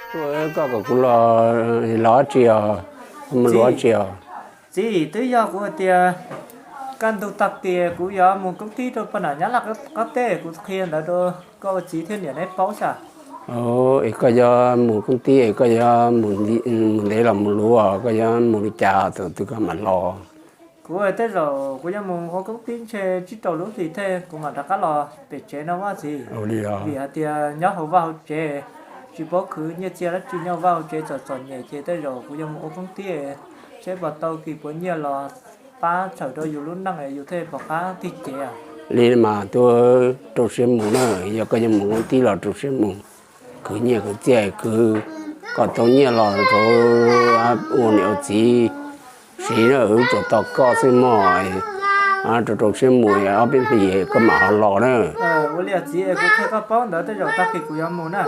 Koj kom kuv los, los tsi os? Mus luav tsi os? Txiv, twb yog kuv hais tias kaj ntug tag kis kuv yuav mus koob tib rau poj nam Nyab Laj qab teb, kuv qhia ntawd rau koj ua txiv thiab niam neb paub xwb. Es koj yuav mus koob tib es koj yuav mus ntev los mus luav, koj yuav mus li cas thaum twg koj mam los? Kuv tej zaum kuv yuav mus ua koob tib ntshe tsib rau lub hlis thiab kuv mam rov qab los pem tsev no vaj txiv. Vim hais tias nyob hauv vaj hauv tsev tsis paub khwv nyiaj txiag dab tsi, nyob vaj hauv tsev txom txom nyem ces tej zaum kuv yuav mus ua koob tib seb puas tau kis puas nyiaj los pab txhawm rau yus lub neej yus thiaj pom qab tig cev. Li mas tuaj rau siab mus na, yog koj yuav mus koob tib los rau siab mus, khwv nyiaj khwv txiaj khwv kom tau nyiaj los rau ua niam ua txiv siv na, wb tsuas tos koj xwb mog. Rau rau siab mus ob peb hlis koj mam ho los na. Ua li txiv, kuv qhia koj paub ntawd tej zaum tag kis kuv yuav mus na.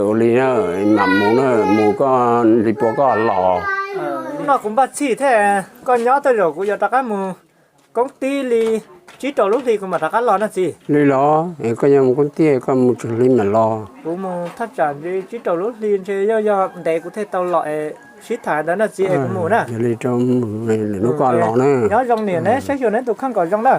Ua li na, mam mus na, mus koj li puas koj los. Hnub no kuv npaj txhij thiab, koj nyob tej zaum kuv yuav rov qab mus koob tib li tsib rau lub hli kuv mam rov qab los na txiv. Li los, koj yuav mus koob tib koj mus tsawg hli mam los? Kuv mus thaj tsam ntshe tsib rau lub hli ntshe yog yog ntev kuv thiaj tau los es sib tham ntawd na txiv, es kuv mus na. Yog li rau mus, lwm hnub koj los na. Nyob zoo niam, neb saib xyuas neb tus kheej kom zoo na.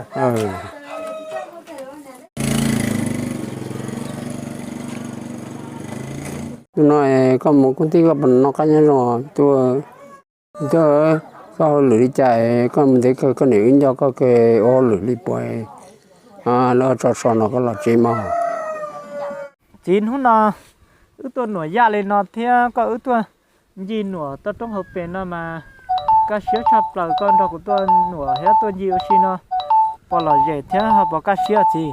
Hnub no koj mus koob tib koj puas noj qab nyob zoo? Tuaj, koj hauj lwm li cas, koj mus ntev kawg koj niam wb nco koj kawg ua hauj lwm li puas, lawv tso so no koj los tsev mog. Txiv, hnub no wb tuaj nuam yaj li no thiab koj wb tuaj ncig nuam toj roob hauv pes no mas kaj siab tshaj plaws, koj nrog kuv tuaj nuam thiab tuaj ncig ua si no puas lom zem thiab ho puas kaj siab txiv?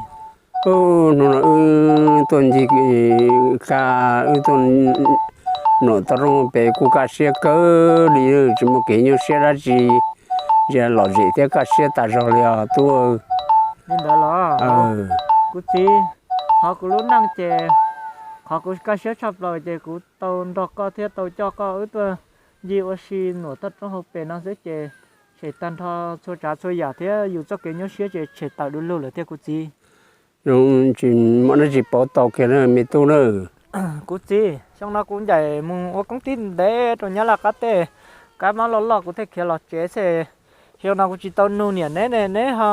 Hnub no wb tuaj ncig kaj, wb tuaj nuam toj roob hauv pes kuj kaj siab kawg li, tsis muaj kev nyuaj siab dab tsi, lom zem thiab kaj siab tas zog li os tub. Li ntawd los, kuv txiv, qhov kuv lub neej ces qhov kuv kaj siab tshaj plaws ces kuv tau nrog koj thiab tau coj koj wb tuaj ncig ua si nuam toj roob hauv pes no xwb ces tshem tag nrho txhua tsav txhua yam thiab yus txoj kev nyuaj siab ces tshem tawm du lug lawm thiab kuv txiv. Zoo tsis muaj dab tsi pauv tau kiag na me tub na. Kuv txiv, xyoo no kuv ncaim mus ua koob tib ntev rau Nyab Laj qab teb, kab mob loj loj kuv thiaj khiav los tsev xwb. Xyoo no kuv tsis tau nug niam neb ne, neb ho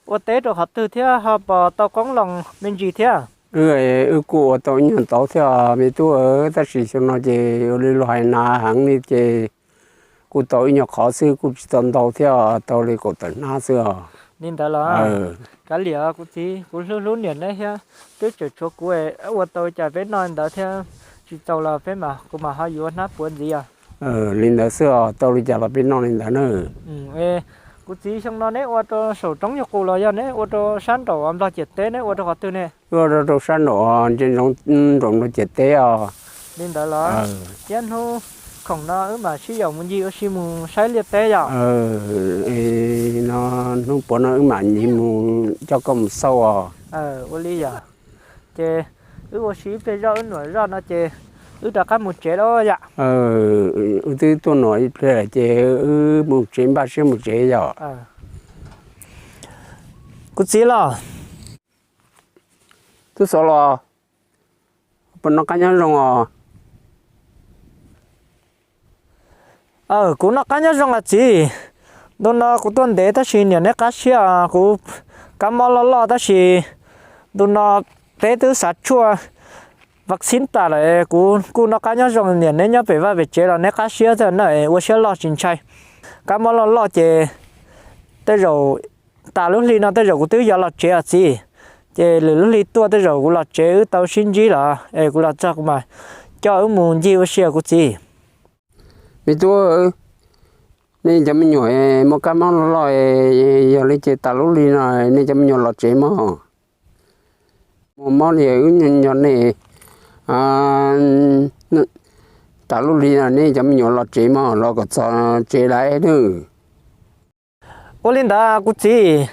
ua teb rau qhov twg thiab ho puas tau qoob loo me ntsis thiab? Wb kuj ua tau ib nyuag ntau thiab me tub, tab sis xyoo no ces ua li luag hais nas heev li ces kuj tau ib nyuag qhov xwb, kuj tsis tau ntau thiab, tau li kaum tawm hnab xwb os. Li ntawd los, kav liam kuv txiv, kuv hlub hlub niam neb thiab, twb tseem tshuav kuv, ua tau cas peb noj li ntawd thiab, tsis txaus los peb mas kuv mam ho yuav hnab puav ntxiv os. Li ntawd xwb os, tau li cas los peb noj li ntawd na. Kuv txiv, xyoo no neb ua rau saum roob nyuj qus los yog neb ua rau sab nraum Nplog ciam teb, neb ua rau qhov twg ne? Ua rau sab nraum, nraum Nplog ciam teb os. Li ntawd los, thiab hnub khoom no wb mam sib yaum mus ncig ua si mus saib liaj teb yom. No hnub puav no wb mam ncig mus coj koj mus xauj os. Ua li yom. Ces wb ua si ib pliag zoj wb nuam zoj no ces wb rov qab mus tsev lauj yom. Wb twb tuaj nuam ib pliag ces wb mus tsev, npaj siab mus tsev yom. Kuv txiv los, tub xov los, puas noj qab nyob zoo os? Kuv noj qab nyob zoo os txiv. Ntu no kuv tuaj ntev tab sis niam neb qab siab, kuv kab mob loj loj tab sis ntu no peb twb xav tshuaj vaccine tas lawm, kuv kuj noj qab nyob zoo. Niam neb nyob pem vaj pem tsev los neb qab siab thiab na, ua siab loj tsis ntshai. Kab mob loj loj ces tej zaum tas lub hli no tej zaum kuv twb yuav los tsev os txiv. Ces lwm lub hli tuaj tej zaum kuv los tsev wb tau sib ntsib los es kuv los txog kuv mam coj wb mus ncig ua si os kuv txiv. Me tub, nej cov me nyuam muaj kab mob loj loj, yog li ces tas lub hli no nej cov me nyuam los tsev mog. Muaj mob li wb nco nej, tas lub hli no nej cov me nyuam los tsev mog, los kom txog tsev lawm nawb. Ua li ntawd kuv txiv,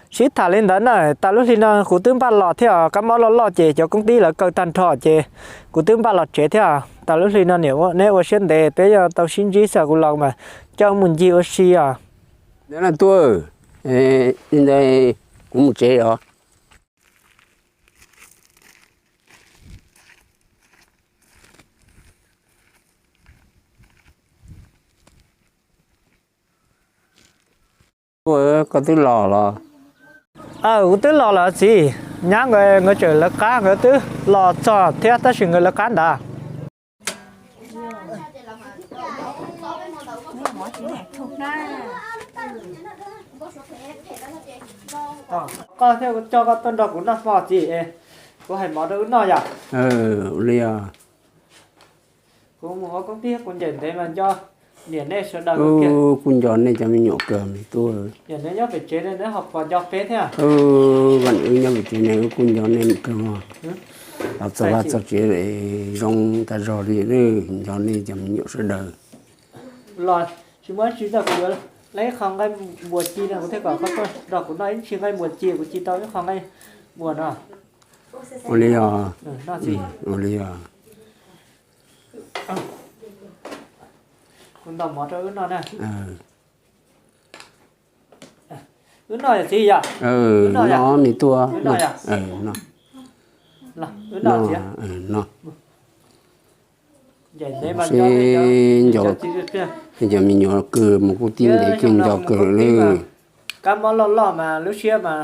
sib tham li ntawd na, tas lub hli no kuv twb npaj los thiab, kab mob loj loj ces cov koob tib lawv kaw tag nrho ces kuv twb npaj los tsev thiab. Tas lub hli no niam neb ua siab ntev, peb yuav tau sib ntsib xwb, kuv los mas coj mus ncig ua si os. Ntawd na tub, li ntawd kuv mus tsev os. Koj twb los los? Aw, kuv twb los lawm txiv. Nyab nkawd, nkawd tseem lawv qab, nkawd twb los txog thiab tab sis nkawd lawv qab ntawd. Koj thiaj coj koj tuaj nrog kuv noj hmo txiv, kuv hais mov rau wb noj yom. Ua li os. Kuv mus ua koob tij kuv ncaim ntev mas nco niam nej sawv daws. Kuv nco nej cov me nyuam kawg me tub. Niam neb nyob pem tsev ne, neb ho puas nco peb thiab? Wb nyob pem tsev ne wb kuj nco nej kawg. Los txog vaj txog tsev zoo tag zog li, nco nej cov me nyuam sawv daws. Los tsis muaj dab tsi, kuv yuav leej qho nqaij npuas ci no kuv thiaj kom koj tuaj nrog kuv noj ib ntsis nqaij npuas ci, kuv ci tau ib qho nqaij npuas no. Ua li os. Ua li os. Kuv ntaus mov rau wb noj na. Wb noj yom txiv yom? Noj me tub. Wb noj yom? Noj. Seb nco, cov me nyuam kawg mus kuj tib ntev kawg nco kawg li. Kab mob loj loj mas lub siab mas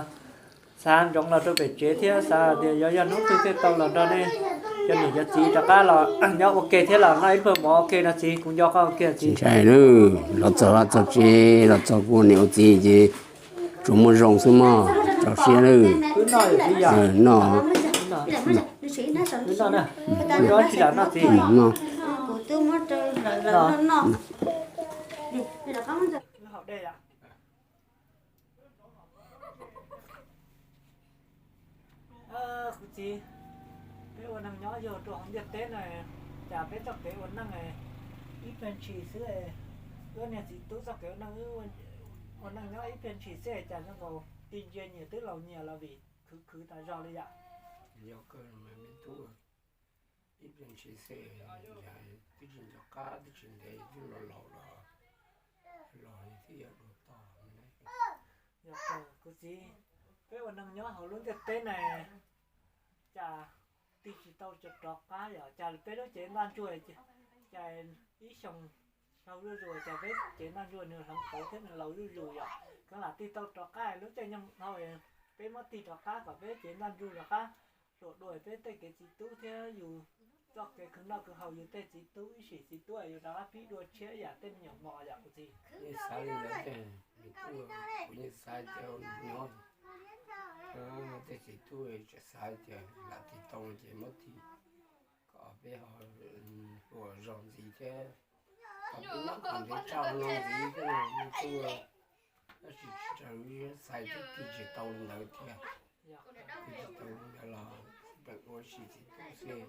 xav ntsoov los rau pem tsev thiab xav tias yog yog hnub twg thiaj tau los nrog nej cov niam cov txiv rov qab los nyob ua ke thiab los noj ib pluag mov ua ke no txiv, kuv nco koj ua ke txiv. Ntshai lawm, los txog vaj txog tsev los txog kuv niam ua txiv ces tsuas muaj zoo xwb mog, tso siab lawm. Noj. Kuv txiv, peb ua neej nyob yug rau hauv ntiaj teb no, cas peb txoj kev ua neej ib pliag ntshis xwb, wb niag txiv tub txoj kev ua neej, ua neej nyob ib pliag ntshis xwb cas zoo nkaus ti ntsia nyias twb laus nyias los vim khwv khwv tas zog li yam. Yog kawg me tub, ib pliag ntshis xwb, twb tsis nco qab twb tsis ntev twb los laus los, los twb yuav dua tog. Kuv txiv, peb ua neej nyob hauv lub ntiaj teb ne, cas tig tsis tau rov qab yom, cas peb lub cev ntaj ntsuag, cas ib xyoos dhau zuj zus cas peb cev ntaj ntsuag nws hloov pauv thiab nws laus zuj zus yom, kheev lam tig tau rov qab lub caij nyoog dhau, peb muab tig rov qab kom peb cev ntaj ntsuag rov qab hluas dua peb tej kev txiv tub thiab yus txoj kev khwv noj khwv haus yus tej txiv tub ib sim txiv tub yus rov qab pib dua tshiab yam tej me nyuam mos yom kuv txiv. Yeej xav li ntawd tiag, kuv yeej xav tias nyob tej txiv tub tseem xav tias lam tig tau ces muab tig kom peb ho ua zoo ntxiv thiab, kom peb nyob kom ntev tshaj no ntxiv thiab no me tub. Tab sis tsis raws lub siab xav thiab tig tsis tau li ntawd thiab. Tig tsis tau li ntawd los peb ua ib sim txiv tub xwb,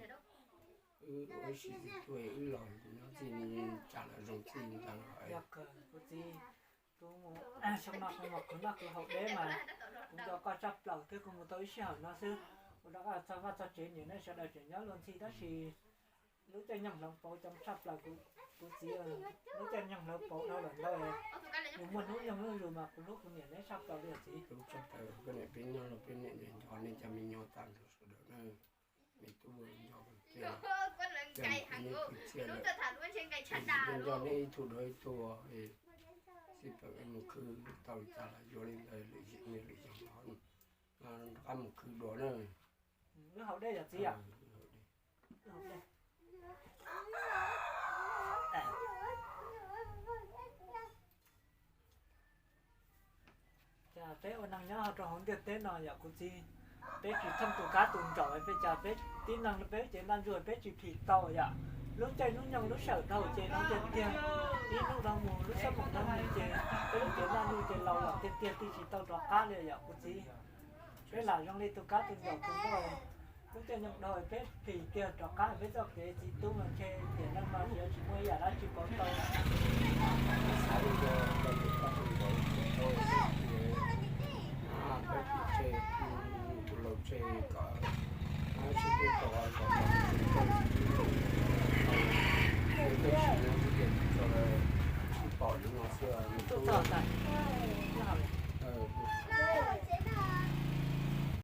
wb ua ib sim txiv tub wb los nyob txij li cas los zoo txij li ntawd. Xyoo no kuv mus khwv noj khwv haus deb mas kuv nco koj tshaj plaws thiab kuv mus tau ib sij hawm no xwb, kuv rov qab txog vaj txog tsev niam nej sawv daws tseem nyob luag ntxhi tab sis lub caij nyoog hloov pauv coob tshaj plaws kuv txiv, lub caij nyoog hloov pauv dhau lawm ntau, nws muaj hnub nyoog zuj zus mas kuv hlub kuv niam neb tshaj plaws li txiv. Hlub tshaj plaws koj niam peb nyob los peb niam nco nco nej cov me nyuam tag nrho sawv daws na, me tub nco tiag, peb yeej khwv txiaj lawm, tsis nco nco nej ib tug dua ib tug, xij peem mus khwv tau li cas los yuav li ntawd lwm niaj lwm zaus los rov qab mus khwv dua na. Lub hauv dej yom txiv yom. Cas peb ua neej nyob rau hauv ntiaj teb no yom kuv txiv, peb tsis thooj tus kab tus ntsaum, peb cas peb tib neeg peb cev ntaj ntsuag peb tsis phim tau yom. Lub caij lub nyoog lub sij hawm dhau ces no tiag tiag, ib hnub dhau mus lub sij hawm dhau mus ces peb lub cev ntaj ntsuag ces laus lawm tiag tiag tig tsis tau rov qab li yom kuv txiv. Peb lam zoo li tus kab tus ntsaum tus nkauj, lub caij nyoog dhau peb phim tiag rov qab peb txoj kev txiv tub mas ntshe tiam neej no yuav tsis muaj ib yam dab tsi pauv tau. Xav li ntawd, peb tsis tseg tus laus tseg kom sib peb tau kom peb sib pom li no xwb.